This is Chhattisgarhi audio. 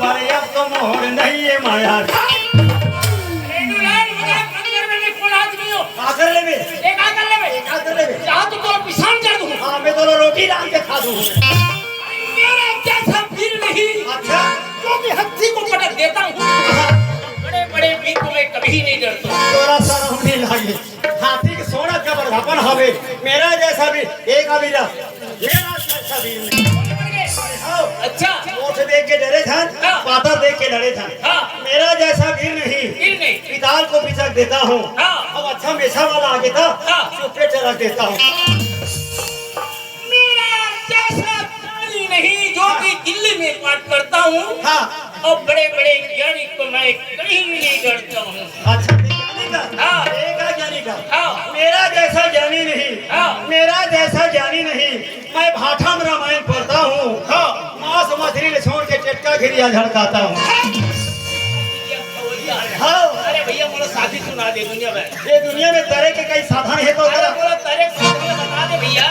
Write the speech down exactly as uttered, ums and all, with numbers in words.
अरे अब तो मोर नहीं है माया। रेणुलाल, मगर अंदर में कोन आदमी हो? का कर लेबे? ए, का कर लेबे? का कर लेबे? चाहो तो तोर पिसान कर दूं। हाँ, मैं तोला रोटी डाल के खा दूं। अरे, मेरा जैसा वीर नहीं। अच्छा। जो भी हत्ती को पटक देता हूँ। हाँ। बड़े बड़े वीर को मैं कभी नहीं डरता। तोला शरम नहीं लागे? हाथी के सोंड़ के बराबर हवे। मेरा जैसा वीर, एक अभी रहा। मेरा जैसा वीर नहीं। हाँ। अच्छा। ओठ देख के डरे थन, हाँ। पातर देख के लड़े थन। हाँ। मेरा जैसा वीर नहीं। वीर नहीं। पिताल को पिचक देता हूँ। हाँ। अब अच्छा मेछा वाला आगे था, हाँ। चुप्पे चरक देता हूँ। मेरा जैसा ज्ञानी नहीं, जो कि दिल्ली में पाठ करता हूँ। हाँ। और बड़े बड़े ज्ञानी को मैं कहीं नहीं डरता हूँ। अच्छा, तैं ज्ञानी का? हाँ। एक ज्ञानी का? हाँ। मेरा जैसा ज्ञानी नहीं। हाँ। मेरा जैसा ज्ञानी नहीं। मैं भाठा में रामायण पढ़ता हूँ। हाँ। मांस मछली ले छोड़ के टेटका घिरिया झड़काता हूँ। हाँ। अरे भैया, मोला शादी सुना दे दुनिया में। ये दुनिया में तरे के कई साधन है तो